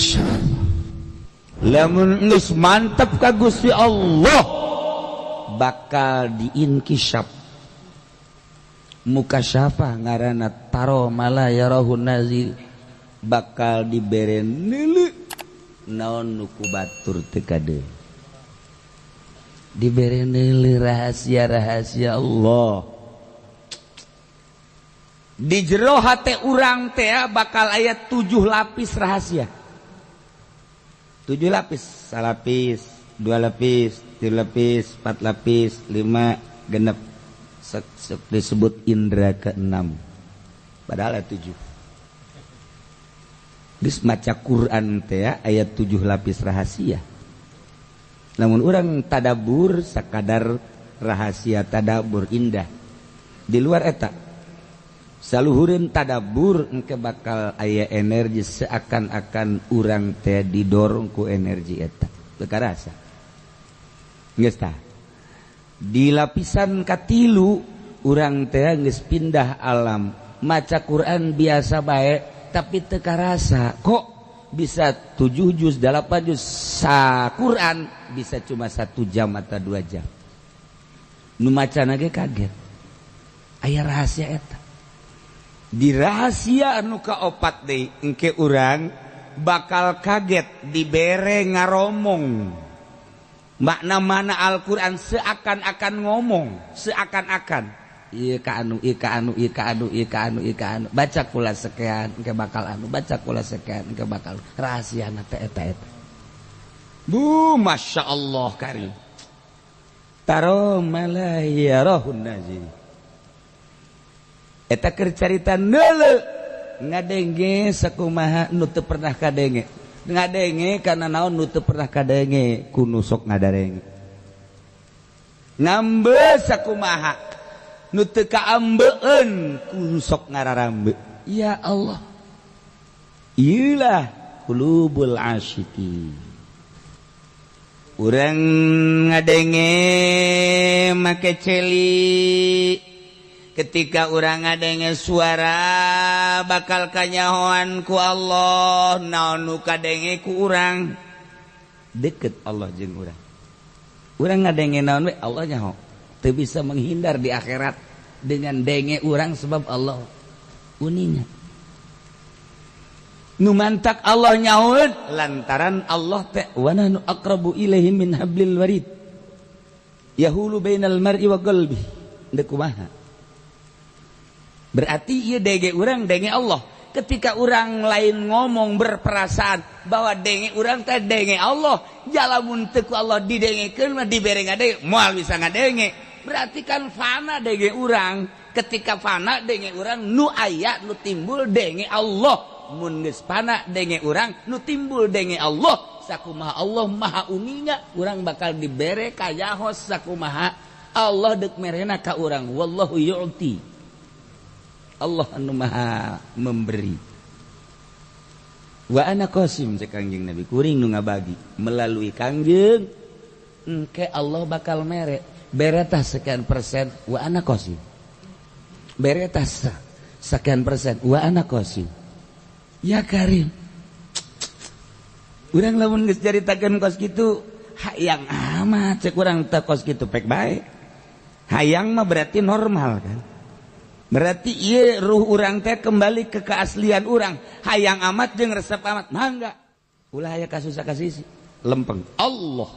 Masya Allah, lamun geus mantep ka Gusti Allah bakal diinkisap mukasyafah ngaranna taro mala yarahun nazir, bakal dibere neuleu naon nu ku batur teu kade, dibere neuleu rahasia-rahasia Allah. Di jero hate urang teh bakal aya 7 lapis rahasia, 7 lapis, salapis, 2 lapis, 3 lapis, 4 lapis, 5, genep, disebut indra ke-6, padahal 7. Geus maca Quran teh aya 7 lapis rahasia, namun urang tadabur sakadar rahasia tadabur indah di luar eta. Saluhureun tadabur engke bakal aya energi seakan-akan urang teh didorong ku energi eta. Teu karasa. Geus tah. Di lapisan katilu urang teh geus pindah alam, maca Quran biasa bae tapi teu karasa. Kok bisa 7 juz, 8 juz sa Quran bisa cuma 1 jam atau 2 jam. Nu macana ge kaget. Aya rahasia eta. Di rahasia anu kaopat deui engke urang bakal kaget dibere ngaromong makna mana Al-Qur'an seakan-akan ngomong, seakan-akan ieu ka anu, ieu ka anu, ieu ka anu, ieu ka anu, ieu ka anu, baca kula sekian engke bakal anu, baca kula sekian engke bakal rahasiana teh eta eta. Bu, Masya Allah karim. Taro mala yarahun nazir. Eta keur carita neuleu ngadenge sakumaha nu teu pernah kadenge, ngadenge kana naon nu teu pernah kadenge ku nu sok ngadarenge, ngambe sakumaha nu teu kaambeun ku nu sok ngararambe. Ya Allah, ieulah qulubul asyiqin. Urang ngadenge make celi, ketika urang ngadenge suara bakal kanyahoan ku Allah naon nu kadenge ku urang, deket Allah jeung urang. Urang ngadenge naon we Allah nyaho, teu bisa menghindar di akhirat dengan denge urang sebab Allah uninga. Nu mantak Allah nyahoeun lantaran Allah teh wa nahnu aqrabu ilaihi min hablil warid yahulu bainal mar'i wa qalbi. Deuk kumaha? Berarti ieu denge urang denge Allah. Ketika urang lain ngomong berperasaan bahwa denge urang teh denge Allah, jalamun teu ku Allah didengekeun mah dibere ngadenge moal bisa ngadenge. Berarti kan fana denge urang. Ketika fana denge urang nu aya nu timbul denge Allah. Mun geus fana denge urang nu timbul denge Allah. Sakumaha Allah maha uninga, urang bakal dibere kayahos sakumaha Allah deuk merena ka urang. Wallahu yu'ti. Allah anu maha memberi. Wa ana qasim cek Kangjeng Nabi, kuring nu ngabagi melalui Kangjeng engke Allah bakal mere beretah sekian persen wa ana qasim, beretah sekian persen wa ana qasim. Ya Karim, urang lamun geus caritakeun kos kitu hayang amat cek urang teh kos kitu pek bae. Hayang mah berarti normal kan. Berarti ieu ruh urang teh kembali ke keaslian urang. Hayang amat jeung resep amat mangga. Ulah aya kasus kasisi lempeng Allah.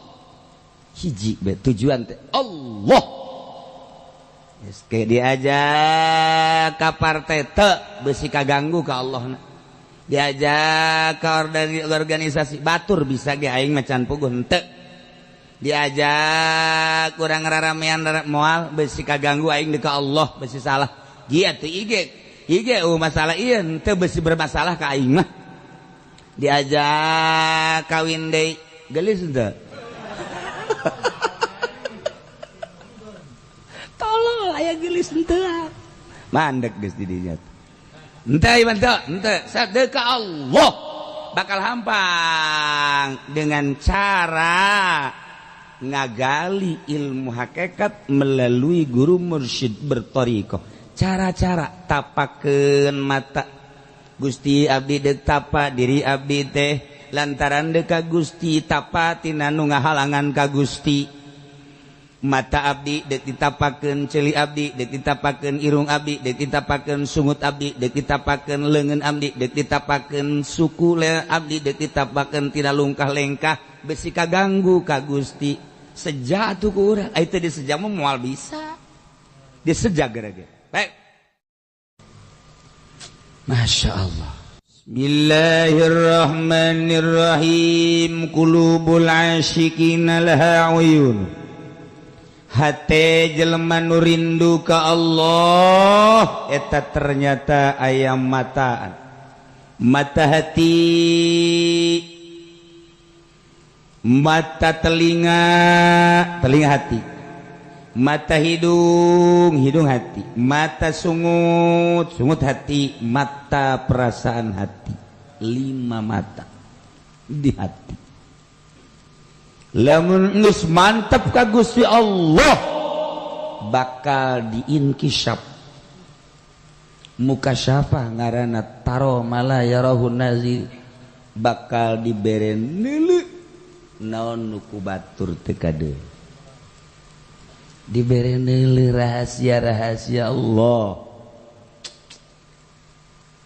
Hiji be tujuan teh Allah. Geus ke diajak ka partai teu beusi kaganggu ka Allah. Diajak ka organisasi batur bisa ge aing mah can puguh henteu. Diajak kurang raramean moal beusi kaganggu aing ka Allah beusi salah. Gia teu ige ige masalah ieu henteu beusi bermasalah ka aing mah. Diajak kawin deui geulis henteu. Tolol aya geulis henteu. Mandek geus di dinya. Henteu ieu henteu, henteu sadeuh ka Allah bakal hampang dengan cara ngagali ilmu hakikat melalui guru mursyid berthariqah. Cara-cara tapakeun mata Gusti abdi deuk tapa diri abdi teh Lantaran deuk ka Gusti, tapa tina nu ngahalangan ka Gusti. Mata abdi deuk ditapakeun, ceuli abdi deuk ditapakeun, irung abdi deuk ditapakeun, sungut abdi deuk ditapakeun, leungeun abdi deuk ditapakeun, suku le abdi deuk ditapakeun tina lungkah lengkah, besi kaganggu ka Gusti. Seja atuh ku urang, ai teu diseja mah moal bisa. Diseja gara-gara. Baik. Masya Allah. Bismillahirrahmanirrahim. Qulubul asyiqina laha uyun. Hate jelema nu rindu ka Allah eta ternyata aya mataan. Mata hati, mata telinga, telinga hati, mata hidung, hidung hati, mata sungut, sungut hati, mata perasaan hati. Lima mata di hati. Lamun geus mantep ka Gusti Allah bakal diinkisap. Mukasyafah ngaranna, taro mala yarahun nazir, bakal dibere neuleu naon nu ku batur teu kadeul. Dibere neuleu rahasia-rahasia Allah.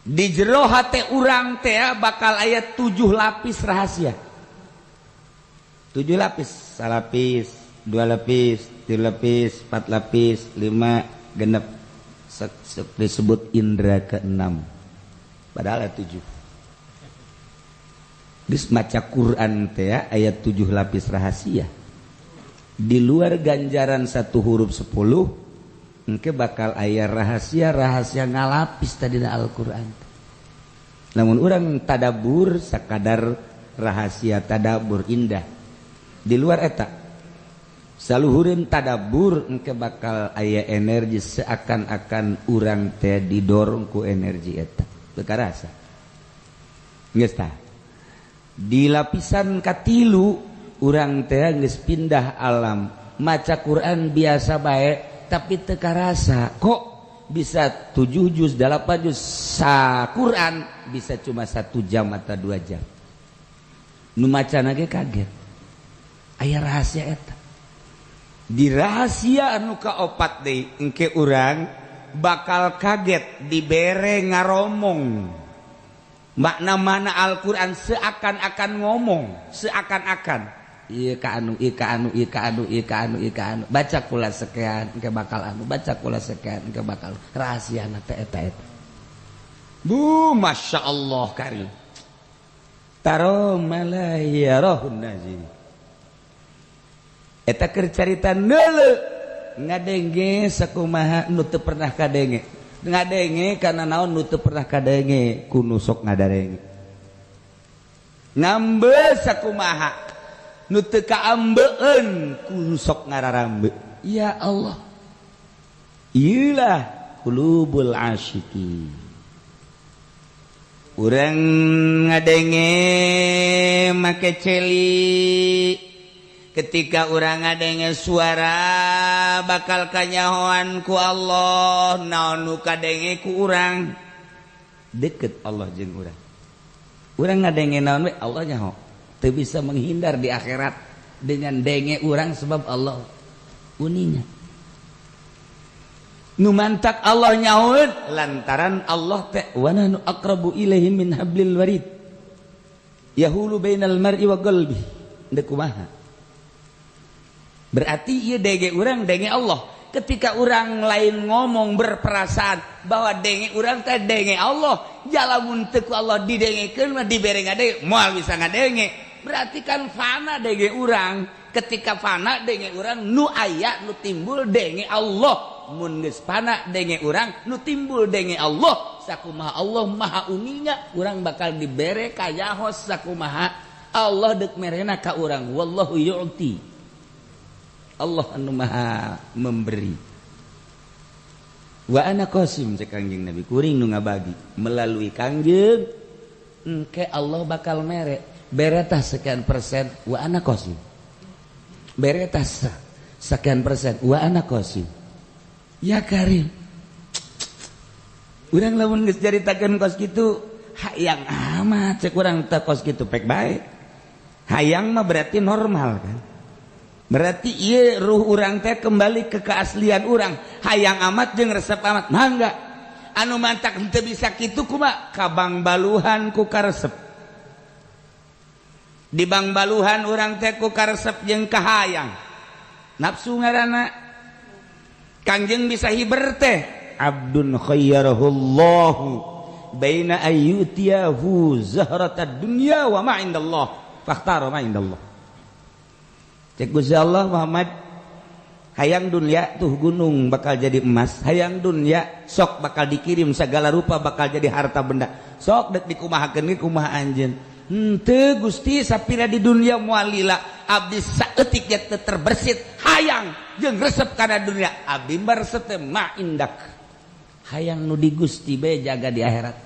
Di jero hate urang teh bakal aya 7 lapis rahasia. 7 lapis, salapis, 2 lapis, 3 lapis, 4 lapis, 5, genep. Disebut indra ke-6. Padahal ada 7. Geus maca Quran teh ayat 7 lapis rahasia. Di luar ganjaran satu huruf 10, engke bakal aya rahasia-rahasia ngalapis tadina Al-Qur'an. Namun urang tadabur sakadar rahasia tadabur indah. Di luar eta saluhureun tadabur engke bakal aya energi seakan-akan urang teh didorong ku energi eta. Teu karasa. Geus tah. Di lapisan katilu urang teh geus pindah alam. Maca Quran biasa bae tapi teu karasa. Kok bisa 7 juz, 8 juz sa Quran bisa cuma 1 jam atau 2 jam. Nu macana ge kaget. Aya rahasia eta. Di rahasia anu kaopat deui engke urang bakal kaget dibere ngaromong. Makna mana Al-Quran seakan-akan ngomong, seakan-akan ieu ka anu, ieu ka anu, ieu ka anu, ieu ka anu, ieu ka anu. Baca kula sekian engke bakal anu, baca kula sekian engke bakal rahasiana teh eta eta. Bu, Masya Allah karim. Taro malayarahun nazir. Eta keur carita neuleu ngadenge sakumaha nu teu pernah kadenge. Ngadenge kana naon nu teu pernah kadenge ku nu sok ngadarenge. Ngambe sakumaha nu teu kaambeun ku nu sok ngararambe. Ya Allah. Ieulah qulubul asyiqin. Urang ngadenge make celi. Ketika urang ngadenge suara bakal kanyahoan ku Allah, naon nu kadenge ku urang deket Allah jeung urang. Urang ngadenge naon we Allah nyaho. Teu bisa menghindar di akhirat dengan denge urang sebab Allah uninga. Nu mantak Allah nyahoeun lantaran Allah teh wa nahnu aqrabu ilaihi min hablil warid. Yahulu bainal mar'i wa qalbi. Deuk kumaha? Berarti ieu denge urang denge Allah. Ketika urang lain ngomong berperasaan bahwa denge urang teh denge Allah, jalamun teu ku Allah didengekeun mah dibere ngadenge moal bisa ngadenge. Berarti kan fana denge urang. Ketika fana denge urang nu aya nu timbul denge Allah. Mun geus fana denge urang nu timbul denge Allah. Sakumaha Allah maha uninga, urang bakal dibere kayahos sakumaha Allah deuk merena ka urang. Wallahu yu'ti. Allah anu maha memberi. Wa ana qasim cek Kangjeng Nabi, kuring nu ngabagi melalui Kangjeng engke Allah bakal mere beretah sekian persen wa ana qasim. Beretah sekian persen wa ana qasim. Ya Karim. Urang lamun geus caritakeun kos kitu Hayang amat cek urang teh kos kitu pek bae. Hayang mah berarti normal kan. Berarti ieu ruh urang teh kembali ke keaslian urang. Hayang amat jeung resep amat. Mangga. Anu mantak henteu bisa kitu kumaha? Ka bangbaluhan ku karesep. Di bangbaluhan urang teh ku karesep jeung kahayang. Nafsu ngaranna. Kangjeng bisa hiber teh. Abdun khayyarahullahu baina ayyutiyahu zahratad dunya wa ma indallah fakhtara ma indallah. Cek Gusti Allah Muhammad, hayang dunia tuh gunung bakal jadi emas, hayang dunia sok bakal dikirim segala rupa bakal jadi harta benda, sok dek dikumahakeun ge kumaha anjeun. Henteu Gusti sapira di dunia moal lila, abdi saeutik ge teu terbersit hayang jeung resep kana dunia, abdi baresep teh ma indak. Hayang nu di Gusti bae jaga di akhirat.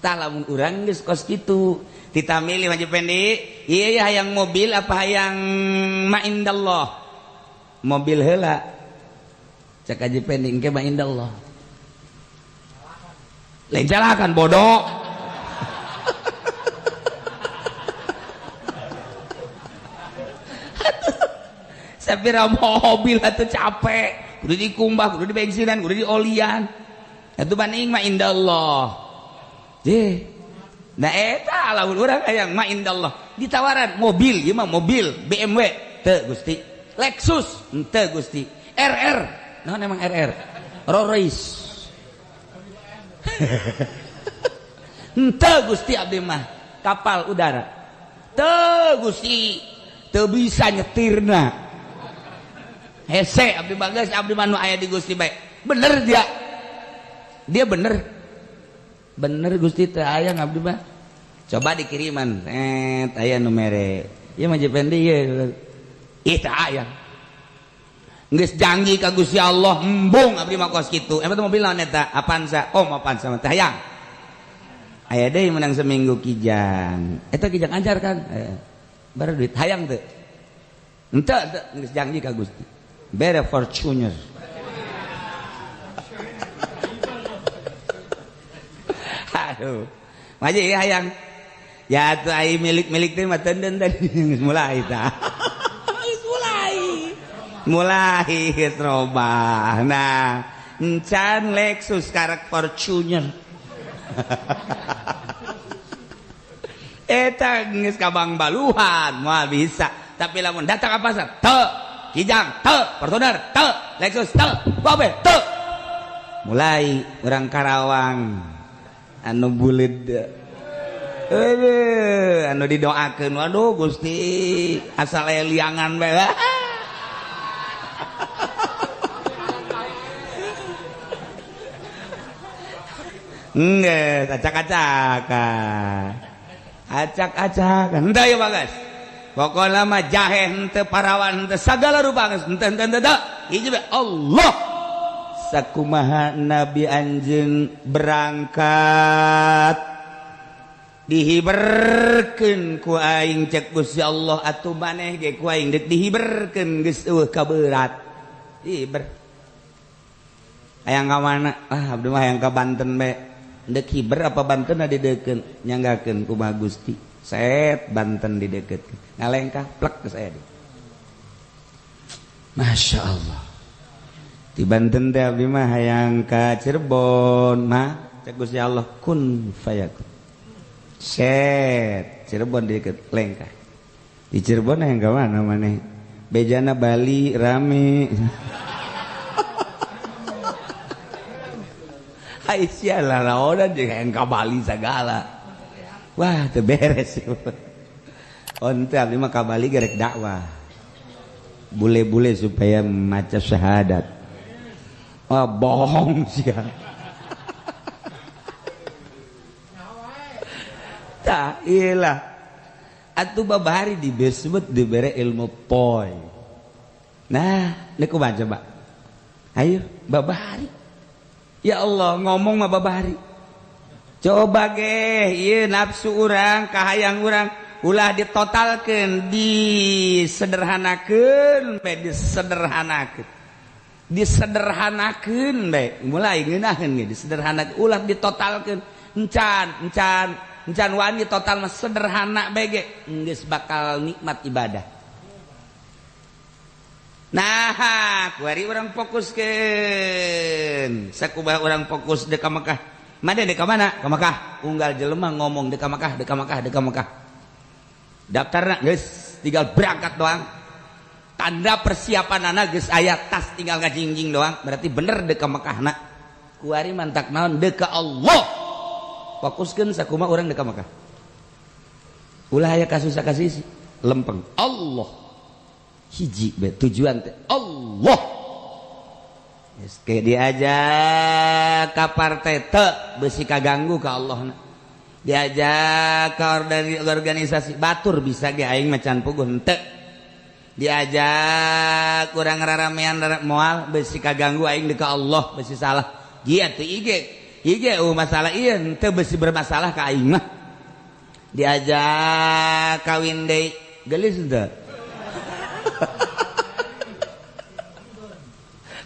Tah lamun urang geus kos kitu, tita milih Haji Pendi, ieu hayang mobil apa hayang ma indallah? Mobil heula. Cek Haji Pendi engke ma indallah. Lain calakan bodoh. Sapira mobil atuh capek, kudu dikumbah, kudu dibensinan, kudu diolian. Atuh banding ma indallah. Je. Nah eta lamun urang hayang ma indallah. Ditawaran mobil, ieu mah mobil BMW teu Gusti. Lexus henteu Gusti. RR. Naon emang RR? Rolls. Henteu Gusti abdi mah kapal udara. Teu Gusti, teu bisa nyetirna. Hese abdi mah geus abdi mah nu aya di Gusti bae. Bener dia. Dia bener. Bener Gusti teu aya abdi mah. Coba dikiriman, aya nu mere. Ieu mah Jependi ieu. Ih teu aya. Geus janji ka Gusti Allah, embung abdi mah kos kitu. Emang teh mobil naon eta? Avanza. Oh, Avanza mah teu hayang. Aya deui menang seminggu Kijang. Eta Kijang ajar kan? Baru duit hayang teu. Henteu teu geus janji ka Gusti. Bere Fortuner. Aduh. Maji hayang. Ya atuh ai milik-milik teh mah teunden tadi geus mulai tah. Geus mulai. Mulai geus robah. Nah, encan Lexus karek Fortuner. Eta geus ka bangbaluhan moal bisa. Tapi lamun datang ka pasar, teu Kijang, teu Fortuner, teu Lexus, teu Babe, teu. Mulai urang Karawang anu buleud. Anu didoakeun, waduh Gusti, asal aya liangan bae. Enggeus, acak-acakan. Acak-acakan. Henteu ieu bagas. Pokona mah jahe henteu parawan henteu sagala rupa geus henteu henteu henteu. Hiji bae Allah. Sakumaha Nabi anjeun berangkat dihiberkeun ku aing cek Gusti Allah atuh maneh ge ku aing deuk dihiberkeun geus eueuh kaberat. Hiber. Hayang ka mana? Ah abdi mah hayang ka Banten bae. Deuk hiber apa Banten dideukeun nyanggakeun kumaha Gusti. Set Banten dideukeutkeun. Ngalengkah plek geus aya. Masya Allah. Di Banten teh abdi mah hayang ka Cirebon mah cek Gusti Allah kun fayakun. Set Cirebon deket lengkah. Di Cirebon hayang ka mana maneh? Bejana Bali rame. Aisyah lah laonan jeung hayang ka Bali sagala. Wah teu beres. Onte abdi mah ka Bali gerek dakwah. Bule-bule supaya maca syahadat. Ah, bohong sih ya. Tah iyalah. Atuh babari disebut dibere ilmu poy. Nah, ini kumaha coba? Ayo babari. Ya Allah, ngomong mah babari. Coba ge, ieu nafsu urang, kahayang urang ulah ditotalkeun, disederhanakeun, bae disederhanakeun. Disederhanakeun bae, mulai ngeunaheun ge disederhanakeun, ulah ditotalkeun. Encan encan encan wani total mah sederhana bege geus bakal nikmat ibadah. Nah, kuari urang fokuskeun. Sakumaha urang fokus dek ka Mekah. Mana dek ka mana? Ka Mekah. Unggal jelema ngomong dek ka Mekah, dek ka Mekah, dek ka Mekah. Daftarna geus tinggal berangkat doang. Tanda persiapan geus aya, tas tinggal ngajingjing doang. Berarti bener dek ka Mekahna. Kuari mantak naon dek ka Allah. Fokuskeun sakumaha urang dek ka Mekah. Ulah aya kasus kasih lempeng. Allah. Hiji be tujuan teh Allah. Geus ke diajak ka partai teu beusi kaganggu ka Allahna. Diajak ka organisasi batur bisa ge aing mah can puguh henteu. Diajak kurang raramean moal beusi kaganggu aing deuk ka Allah beusi salah. Ieu teu ige. Ige masalah ieu henteu beusi bermasalah ka aing mah. Diajak kawin deui geulis henteu.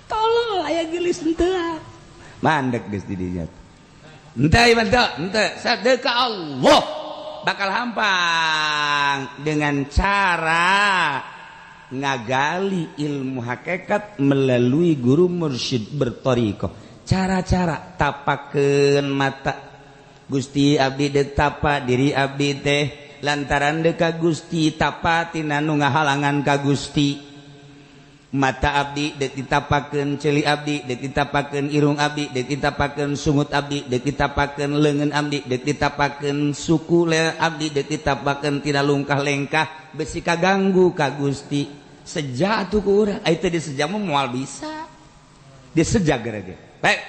Tolol aya geulis henteu. Mandek geus di dinya. Henteu ieu mah henteu, sadeu ka Allah bakal hampang dengan cara ngagali ilmu hakikat melalui guru mursyid berthariqah. Cara-cara tapakeun mata Gusti abdi deuk tapa diri abdi teh lantaran deuk ka Gusti tapa tina nu ngahalangan ka Gusti. Mata abdi deuk ditapakeun, ceuli abdi deuk ditapakeun, irung abdi deuk ditapakeun, sungut abdi deuk ditapakeun, leungeun abdi deuk ditapakeun, suku abdi deuk ditapakeun tina lungkah lengkah besi kaganggu ka Gusti. Seja atuh ku urang ai teh diseja mah moal bisa. Diseja geura. Baik.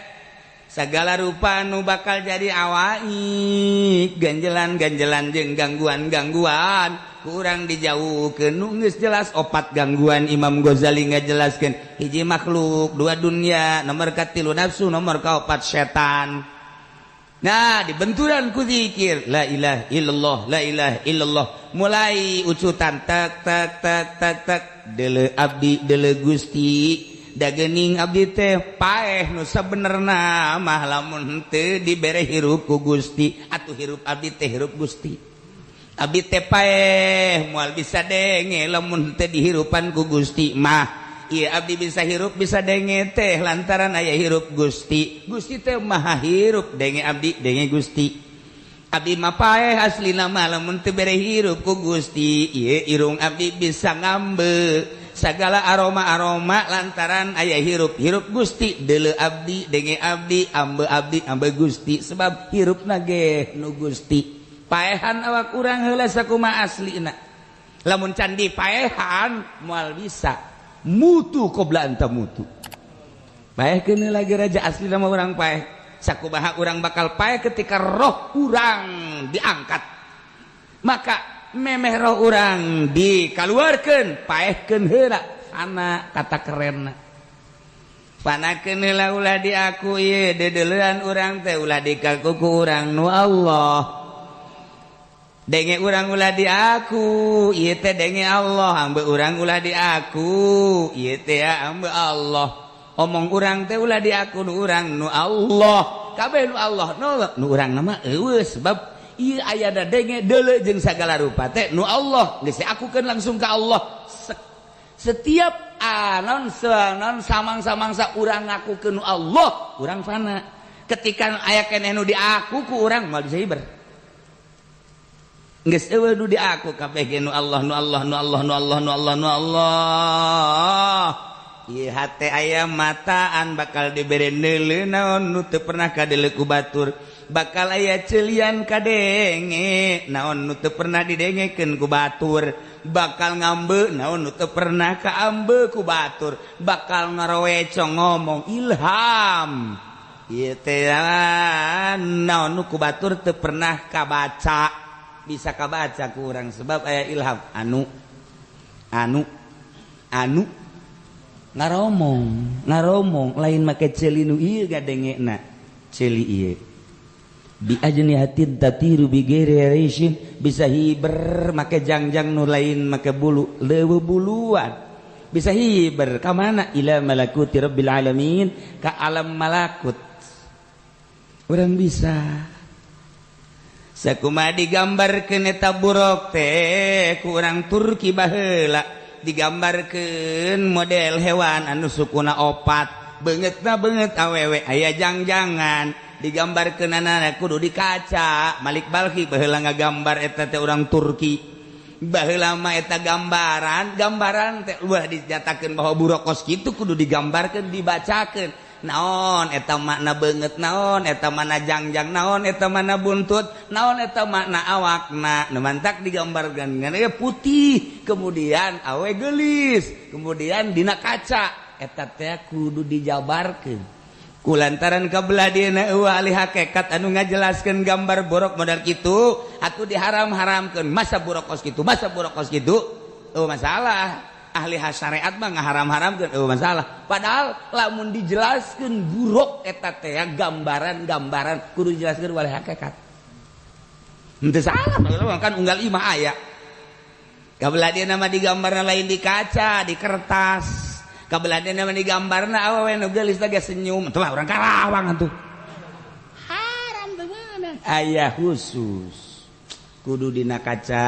Segala rupa nu bakal jadi awaik, ganjelan-ganjelan jeung gangguan-gangguan kurang dijauhkeun. Nu geus jelas opat gangguan Imam Ghazali ngajelaskeun. Hiji makhluk, dua dunia, nomor katilu nafsu, nomor kaopat setan. Nah, dibenturan ku zikir la ilaha illallah, la ilaha illallah, mulai ucutan tak tak tak tak tak deuleu abdi deuleu Gusti. Dagening abdi teh paeh nu sabenerna mah lamun henteu dibere hirup ku Gusti, atuh hirup abdi teh hirup Gusti. Abdi teh paeh moal bisa denge lamun henteu dihirupan ku Gusti mah. Ieu abdi bisa hirup bisa denge teh lantaran aya hirup Gusti. Gusti teh maha hirup, denge abdi denge Gusti. Abdi mah paeh aslina mah lamun teu bere hirup ku Gusti. Ieu irung abdi bisa ngambe segala aroma-aroma lantaran aya hirup hirup Gusti. Deuleu abdi denge abdi ambe abdi ambe Gusti, sebab hirupna ge nu Gusti. Paehan awak urang heula sakumaha aslina. Lamun can dipaehan moal bisa mutu qobla anta mutu. Paehkeun heula ge raja aslina mah urang paeh. Sakumaha urang bakal paeh ketika roh urang diangkat. Maka memeh roh urang dikaluarkeun paehkeun heula fana kata kerenna. Fanakeun heula ulah diaku ieu deudeulean urang teh ulah dikaku ku urang nu Allah. Denge urang ulah diaku ieu teh denge Allah, ambe urang ulah diaku ieu teh ambe Allah. Omong urang teh ulah diaku nu urang nu Allah. Kabeh nu Allah nu urang mah eueuh sebab ieu aya da denge deuleu jeung sagala rupa teh nu Allah geus diakukeun langsung ka Allah. Setiap anon non samang-samangsa urang ngakukeun nu Allah, urang fana. Ketika aya keneh nu diaku ku urang moal bisa hiber. Geus eueuh nu diaku kabeh ge nu Allah nu Allah nu Allah nu Allah nu Allah nu Allah. Ieu hate aya mataan bakal dibere neuleu naon nu teu pernah kadeuleu ku batur. Bakal aya celian kadenge naon nu teu pernah didengekeun ku batur. Bakal ngambe naon nu teu pernah kaambe ku batur. Bakal ngaroweco ngomong ilham ieu teh naon nu ku batur teu pernah kabaca. Bisa kabaca ku urang sebab aya ilham anu anu anu ngaromong ngaromong lain make ceuli nu ieu gadengena ceuli ieu bi ajnihatin tatiru bi ghairi rishin bisa hiber make jangjang nu lain make bulu leuweuh buluan bisa hiber ka mana ila malakuti rabbil alamin ka alam malakut urang bisa. Sakumaha digambarkeun eta buruk teh ku urang Turki baheula digambarkeun model hewan anu sukuna opat beungeutna beungeut awewe aya jangjangan digambarkeunana kudu di kaca. Malik Balki baheula ngagambar eta teh urang Turki baheula mah eta gambaran gambaran teh ulah dinyatakeun bahwa buruk kos kitu kudu digambarkeun dibacakeun naon eta makna beungeut naon eta makna jangjang naon eta makna buntut naon eta makna awakna. Nu mantak digambarkeun ngan putih kemudian awe geulis kemudian dina kaca eta teh kudu dijabarkeun kulantaran kabelah dieuna eueuh ahli hakikat anu ngajelaskeun gambar borok model kitu atuh diharam-haramkeun masa borok kos kitu masa borok kos kitu eueuh masalah. Ahli syariat mah ngaharam-haramkeun eueuh masalah padahal lamun dijelaskeun buruk eta teh gambaran-gambaran kudu dijelaskeun oleh hakikat henteu salah kan unggal imah aya kabelah dieuna mah digambarna lain di kaca di kertas kabelah dieuna mah digambarna awewe nu geulis teh senyum teu urang Karawang atuh haram teu meunang aya khusus kudu dina kaca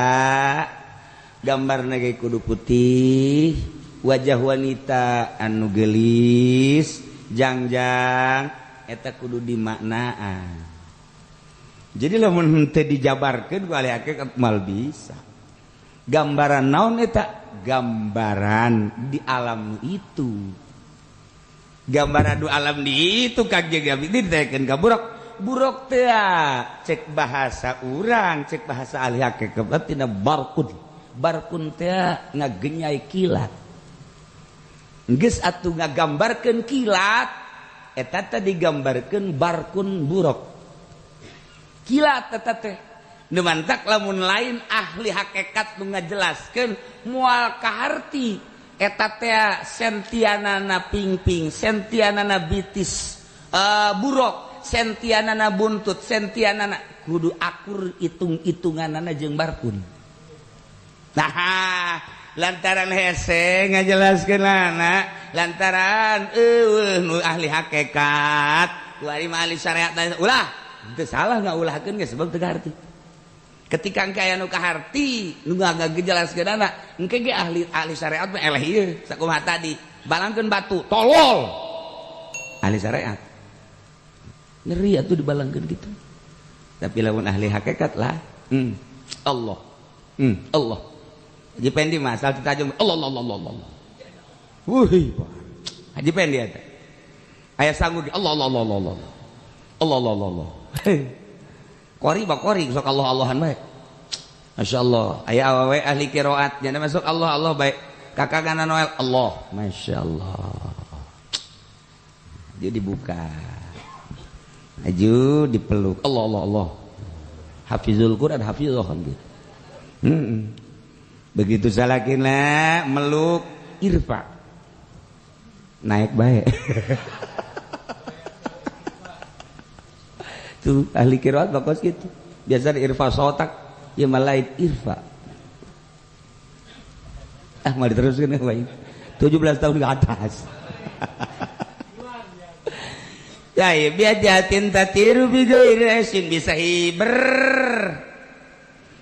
gambarna ge kudu putih wajah wanita anu geulis jangjang eta kudu dimaknaan. Jadi lamun henteu dijabarkeun ku ahli hakikat mal bisa gambaran naon eta gambaran di alam itu gambaran di alam di itu kageg ditekeun ka buruk buruk teh cek bahasa urang cek bahasa ahli hakikat tina barkun barkun teh ngagenyai kilat geus atuh ngagambarkeun kilat eta teh digambarkeun barkun buruk kilat eta teh nu mantak lamun lain ahli hakikat nu ngajelaskeun moal kaharti eta teh sentianana pingping sentianana bitis buruk sentianana buntut sentianana kudu akur hitung-hitunganana jeung barkun. Nah, lantaran hese ngajelaskeun anak lantaran eueuh nu ahli hakikat ku ari mah ahli syariat ulah teu salah ngaulahkeun ge sebab teu kaharti. Ketika engke aya nu kaharti nu ngajelaskeun anak engke ge ahli ahli syariat mah eleh ieu sakumaha tadi balangkeun batu tolol ahli syariat ngeri atuh dibalangkeun kitu. Tapi lamun ahli hakikat lah Allah Allah Haji Pendi mah asal ditajung Allah Allah Allah Allah. Wuih, Haji Pendi eta. Aya sanggup Allah Allah Allah Allah. Allah Allah Allah. Qori ba qori sok Allah Allahan bae. Masyaallah, aya awewe ahli qiraat nya masuk Allah Allah bae. Kakak Noel Allah, masyaallah. Dia dibuka. Aju dipeluk Allah Allah Allah. Hafizul Quran hafizah kan gitu. Begitu salakina meluk irfa naik baik. Tuh ahli qiraat bakos gitu biasa irfa sotak ya malait irfa ah mau diteruskan baik 17 tahun ke atas. Ya biajatin tatiru bi ghairi bisa hiber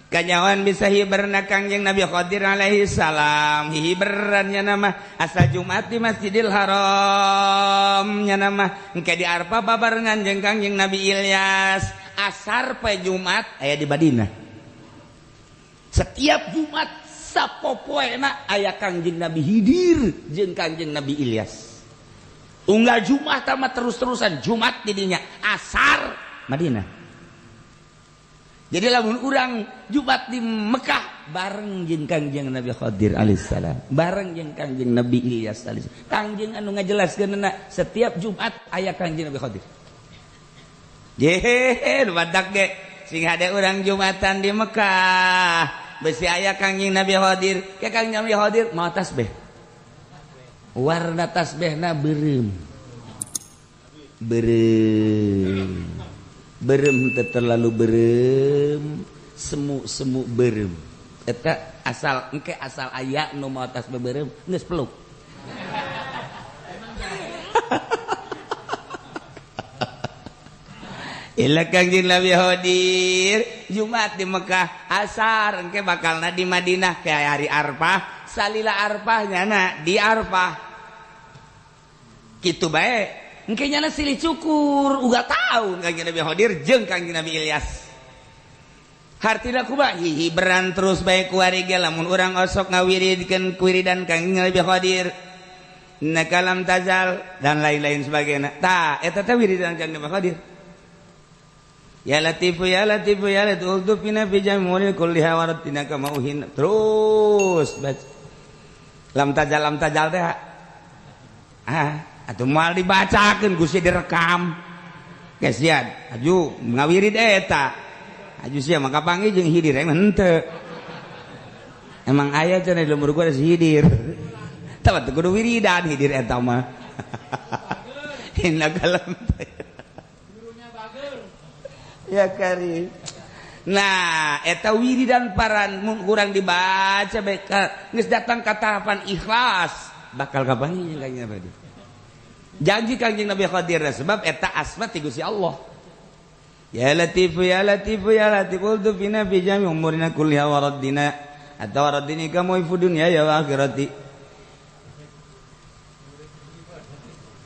kanyawan bisa hiberna Kangjeng Nabi Khadir alaihi salam hiberannya nama asal Jumat di Masjidil Haram nya nama engke di Arfa babarengan jeung Kangjeng Nabi Ilyas asar pe Jumat aya di Madinah setiap Jumat sapopoena aya Kangjeng Nabi Hidir jeung Kangjeng Nabi Ilyas unggal Jumat mah terus-terusan Jumat didinya asar Madinah. Jadi lamun urang Jumat di Mekah bareng jeung Kangjeng Nabi Khadir alaihissalam, bareng jeung Kangjeng Nabi Ilyas alaihissalam. Kangjeng anu ngajelaskeunna setiap Jumat aya Kangjeng Nabi Khadir. Jehe, badak ge sing hade urang Jumatan di Mekah, besi aya Kangjeng Nabi Khadir, ke Kangjeng Nabi Khadir mau tasbih. Warna tasbihna beureum. Beureum. Berem terlalu berem semu-semu berem eta asal engke asal aya nu mau atas beberem geus peluk. Ila Kangjeng Nabi Khadir Jumat di Mekah, asar engke bakalna di Madinah ke hari Arfah, salila Arfah nyana di Arfah. Kitu bae. Engke nyana silih cukur, uga tahu Kangjeng Nabi Khadir jeung Kangjeng Nabi Ilyas. Hartina kumaha hihiberan terus bae kuari ge lamun urang osok ngawiridkeun kuwiridan Kangjeng Nabi Khadir. Nakalam tazal dan lain-lain sebagainya. Tah eta teh wiridan Kangjeng Nabi Khadir. Ya Latifu ya Latifu ya Latifu uldufina fi jamulil kulliha waratina kama uhin. Terus baca. Lam tajal teh. Ah, atuh moal dibacakeun Gusti direkam. Geus sian, aju ngawirid eta. Aju sia maka panggih jeung hidir emang henteu. Emang aya cenah di lembur gua si hidir. Tah teu kudu wiridan hidir eta mah. Innaka lam ya karim. Nah, eta wiridan paran mun kurang dibaca bae geus datang ka tahapan ikhlas bakal kapanggih jeung Kangjeng Nabi. Janji Kangjeng Nabi Khadir sebab eta asma ti Gusti Allah. Ya Latifu ya Latifu ya Latif uldufina fi jami umurina kulliha wa raddina atau raddini kamu fi dunya ya wa akhirati.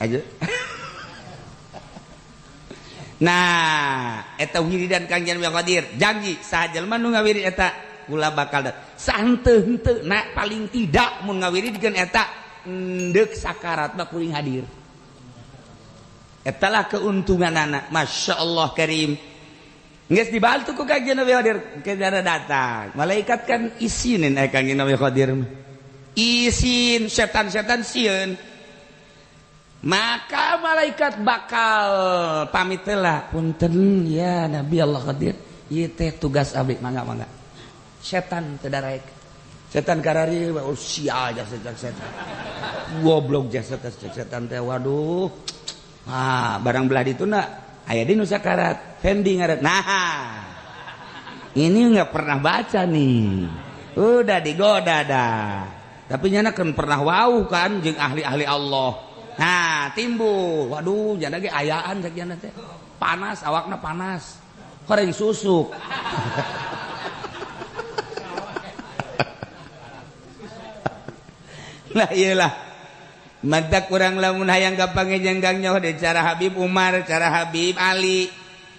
Aja. Nah, eta wiridan Kangjeng Nabi Khadir janji saha jelema nu ngawirid eta kula bakal santeu-henteu na paling tidak mun ngawiridkeun eta endeuk sakarat mah kuring hadir. Eta lah keuntunganana, Masya Allah karim. Geus dibantu ku Kangjeng Nabi Khadir, ke datang. Malaikat kan isinin Kangjeng Nabi Khadir. Isin setan-setan sieun. Maka malaikat bakal pamit lah, punten ya Nabi Allah Khadir, ieu teh tugas abdi, mangga mangga. Setan teu daraek. Setan karari oh sia aja setan. Goblok jasa setan teh waduh. Ah, barang belah dituna aya di nu sakarat, Fendi ngaran. Nah, ini enggak pernah baca nih. Udah digoda dah. Tapi nyana kan pernah wau kan jeung ahli-ahli Allah. Nah, timbul. Waduh, janda ge ayaan sakiana teh. Panas, awakna panas. Koreng susuk. Lah iyalah. Mata kurang lamun hayang kapanggih jeung nyaho de cara Habib Umar, cara Habib Ali.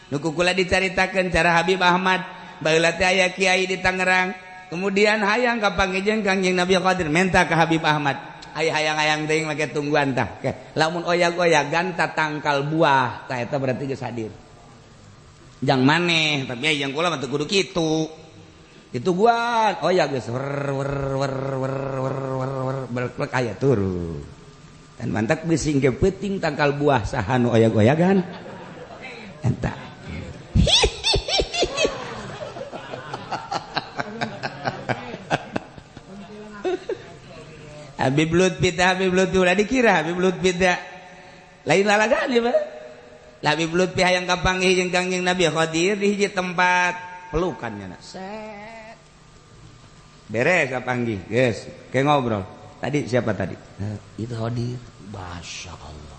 Nu kukula dicaritakeun cara Habib Ahmad. Baheula teh aya kiai di Tangerang. Kemudian hayang kapanggih jeung Kangjeng Nabi Khadir minta ka Habib Ahmad. Ay hayang-hayang teuing make tungguan tah. Lamun oyag-oyagan ta tangkal buah, tah eta berarti geus hadir. Jang maneh, tapi aya jang kula mah teu kudu kitu. Ditungguan, oyag geus wer wer wer wer wer wer wer berklek aya turun. Dan mantak bisi engke peuting tangkal buah saha nu oyag-oyagan. Eta. Habib Lutfi teh Habib Lutfi ulah dikira Habib Lutfi teh lain lalagaan ieu mah. Habib Lutfi hayang kapanggih jeung Kangjeng Nabi Khadir di hiji tempat pelukan nya. Set. Beres kapanggih, geus, ke ngobrol. Tadi siapa tadi? Itu Khadir. Masya Allah.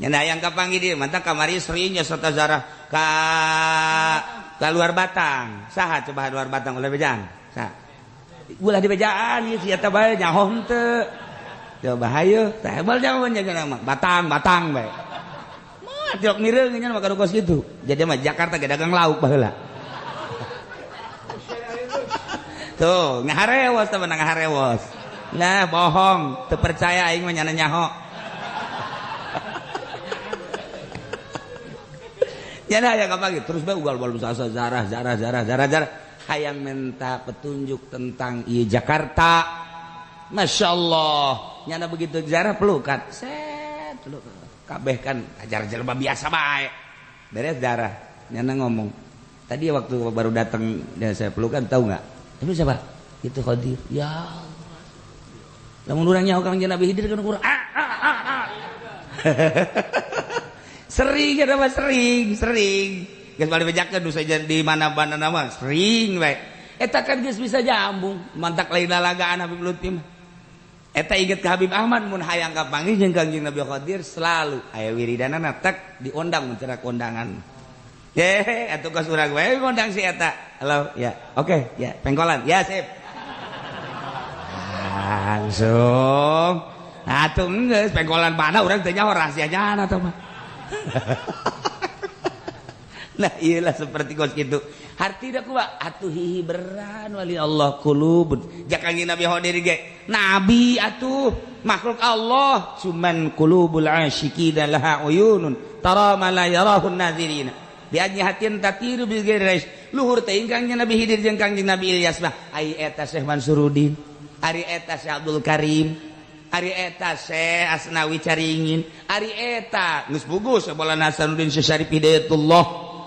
Nya hayang kapanggih dieu mantap kamari sering nya sota zarah ka luar Batang. Saha coba luar Batang ulah bejaan? Saha? Ulah di bejaan ieu si eta bae nyaho henteu. Coba hayu, tah hebel nyaho nya mah batang batang bae. Mah tiok mireung nya mah kos kitu. Jadi mah Jakarta ge dagang lauk baheula. Tuh, ngaharewos teh menang ngaharewos. Nah, bohong, teu percaya aing mah nyana nyaho. Nyana aya kapanggih terus bae ugal-ugal sasa zarah zarah zarah zarah zarah. Hayang minta petunjuk tentang ieu Jakarta. Masya Allah. Nyana begitu jarah pelukan. Set peluk. Kabeh kan ajar jelema biasa bae. Beres darah. Nyana ngomong. Tadi waktu baru datang dan saya pelukan tahu enggak? Itu siapa? Itu Khadir. Ya Allah. Lamun urang nyaho Kangjeng Nabi Khidir kan urang ah ah ah ah. Sering eta mah sering, sering. Geus balik bejakeun nu saja di mana-mana mah sering bae. Eta kan geus bisa jambung, mantak lain lalagaan Habib Lutfi mah. Eta inget ke Habib Ahmad mun hayang kapanggih jeung Kangjeng Nabi Khadir selalu aya wiridanana tek diondang mun cerak kondangan. Atuh kos urang we ngondang si eta. Halo, ya. Oke, ya, pengkolan. Ya, sip. Langsung. Atuh geus pengkolan mana urang teh nyaho rahasianya atuh mah. Nah, iyalah seperti kos kitu. Hartina kumaha? Atuh hihiberan wali Allah qulubun. Ja Kangjeng Nabi Hodir ge. Nabi atuh makhluk Allah, cuman qulubul asyiqina laha uyunun tara ma la yarahun nazirina. Bi ajnihatin tatiru bi ghairi luhur teh Kangjeng Nabi Hidir jeung Kangjeng Nabi Ilyas mah. Ai eta Syekh Mansuruddin, ari eta Syekh Abdul Karim, ari eta Syekh Asnawi Caringin, ari eta geus pugus Maulana Hasanuddin Syekh Syarif Hidayatullah,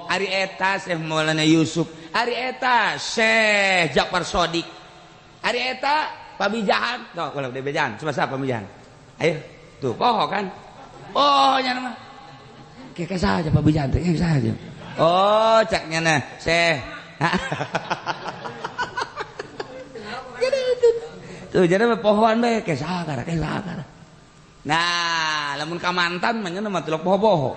ari eta Syekh Maulana Yusuf, ari eta Syekh Ja'far Shodiq, ari eta Pamijahan. Tuh, kalau di Pamijahan, coba siapa Pamijahan? Ayo, tuh poho kan? Oh, nya mah. Kayak saja Pamijahan teh, kayak saja. Oh, caknya nah, Syekh. Jadi itu. Tuh jadi pohoan bae kayak sakara, kayak sakara. Nah, lamun ka mantan mah nya mah tilok poho-poho.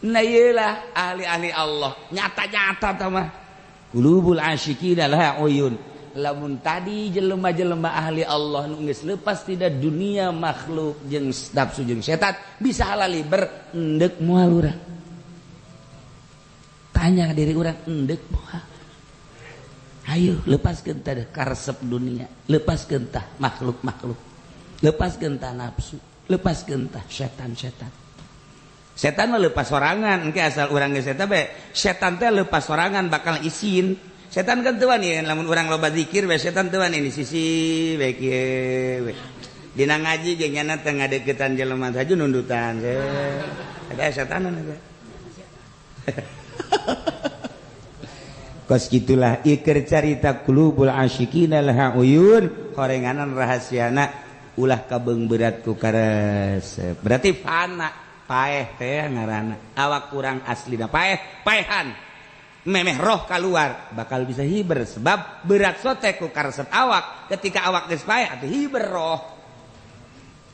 Nah iyalah ahli-ahli Allah nyata-nyata tah mah. Qulubul asyiqina laha uyun. Lamun tadi jelema-jelema ahli Allah nu geus lepas tidak dunia makhluk jeung nafsu jeung setan bisa halaliber endek moal urang. Tanya diri urang endek moal. Ayo lepaskeun tah karesep dunia, lepaskeun tah makhluk-makhluk, lepaskeun tah nafsu, lepaskeun tah setan-setan. Setan mah lepas sorangan, engke asal urang geus eta bae. Setan teh lepas sorangan bakal isin. Setan kan teu wani lamun urang loba zikir bae setan teu wani di sisi bae kieu we. Dina ngaji jeung nyana teh ngadeukeutan jelema saja nundutan. Eta setanan eta. Kos gitulah iker carita qulubul asyiqina laha uyun horenganan rahasiana ulah kabeung berat ku karesep. Berarti fana paeh teh ngaranna awak kurang aslina paeh paehan memeh roh keluar bakal bisa hiber sebab berat sote ku karesep awak ketika awak geus paeh atuh hiber roh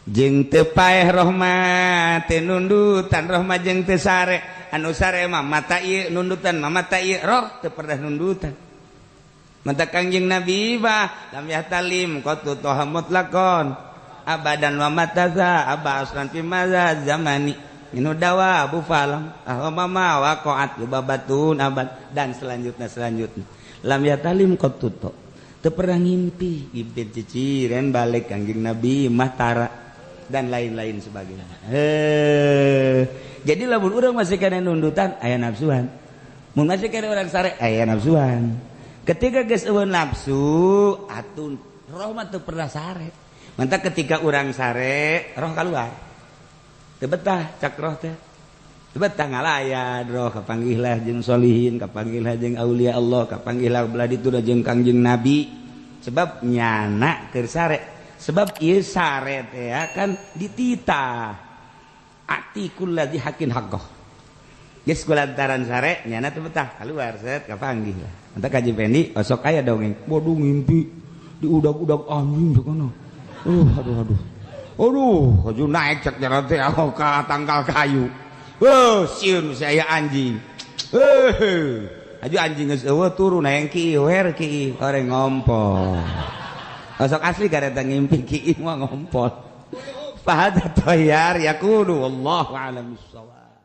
jeung teu paeh roh mah teu nundutan roh mah jeung teu sare anu sare mah mata ieu nundutan mah mata ieu roh teu pernah nundutan mata Kangjeng Nabi bah lam yahtalim qatu toha mutlaqon abadan wa mataza aba aslan fi maza zamani minu dawa abu falam ahwa mama waqa'at lubabatun abad dan selanjutnya selanjutnya lam yatalim qatuto teu pernah ngimpi ngimpi ciciren balik Kangjeng Nabi mah tara dan lain-lain sebagainya. Jadi lamun urang masih kana nundutan aya nafsuan, mun masih kana urang sare aya nafsuan. Ketika geus eueun nafsu atuh roh mah teu pernah sare. Mantap ketika urang sare roh keluar teu betah cak roh teh teu betah ngalayan roh kapanggihlah jeung solihin, kapanggihlah jeung aulia Allah, kapanggihlah belah ditu jeung Kangjeng Nabi sebab nyana keur sare. Sebab ieu sare teh kan dititah atikul ladzi hakin haqqah geus kulantaran sare nyana teu betah keluar set kapanggih lah. Mantap Kaji Pendi osok aya dongeng waduh ngimpi diudag-udag anjing kana. Aduh aduh aduh. Aduh, aju naik cek jalan teh ka tangkal kayu. Heuh, sieun saya anjing. Heuh. Aju anjing geus eueuh turun hayang ki wer ki oreng ngompol. Osok asli kareta ngimpi ki mah ngompol. Fahadha tayyar yaqulu wallahu a'lam bissawab.